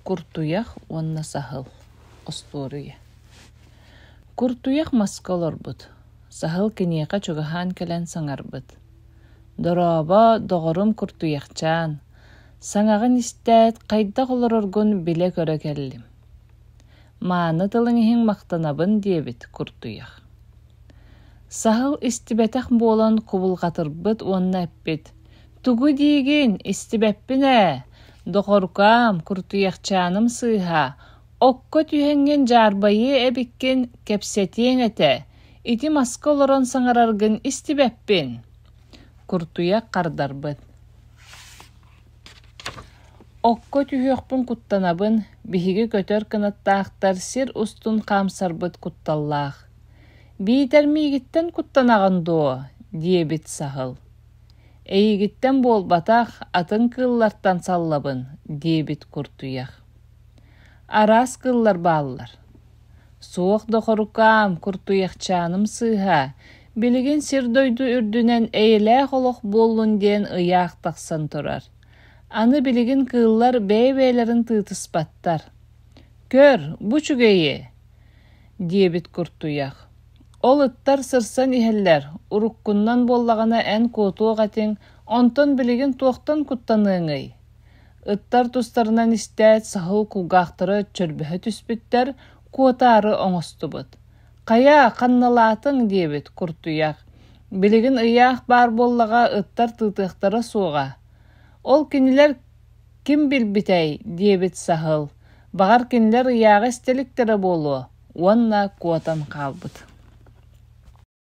Куртуйах уонна саһыл Остуоруйа Куртуйах маска олорбут, саһыл киниэхэ чугаһаан кэлэн саҥарбыт: «Дорообо, доҕорум Куртуйахчаан, саҥаҕын истээт, хайдах олороргун билэ-көрө кэллим. Мааны тылыҥ иһин махтанабын» диэбит Куртуйах. Саһыл истибэтэх буолан кубулҕатырбыт уонна эппит: «Тугу диигин, истибэппин ээ, доҕорукаам, куртуйахчааным сыыһа, окко түһэҥҥин дьаарбайыа эбиккин, кэпсэтиэҥ этэ, ити маска олорон саҥараргын истибэппин» Куртуйах хардарбыт: «Окко түһүөхпүн куттанабын, биһиги көтөр кынаттаахтар сир устун хаамсарбыт кутталлаах «Биитэр миигиттэн куттанаҕын дуо?» диэбит саһыл. «Эйигиттэн буолбатах, атын кыыллартан саллабын» диэбит куртуйах. Араас кыыллар бааллар. «Суох да хорукаам, куртуйахчааным сыыһа, билигин сир-дойду үрдүнэн эйэлээх олох буоллун диэн ыйаах тахсан турар. Аны билигин кыыллар бэйэ-бэйэлэрин тыытыспаттар. Көр, бу үчүгэйи!» диэбит куртуйах. Ол ыттар сырсан иһэллэр, уруккуннан буоллаҕына эн куотуох этиҥ, онтон билигин туохтан куттаныаҥый? Ыттар тустарынан истээт, саһыл кулгаахтара чөрбөһө түспүттэр, куотаары оҥостубут. «Хайа, ханналаатыҥ?» диэбит куртуйах. «Билигин ыйаах баар буоллаҕа, ыттар тыытыахтара суоҕа. Ол кинилэр Ким билбитэй, диэбит саһыл, баҕар кинилэр ыйааҕы истэ иликтэрэ буолуо уонна куотан хаалбыт.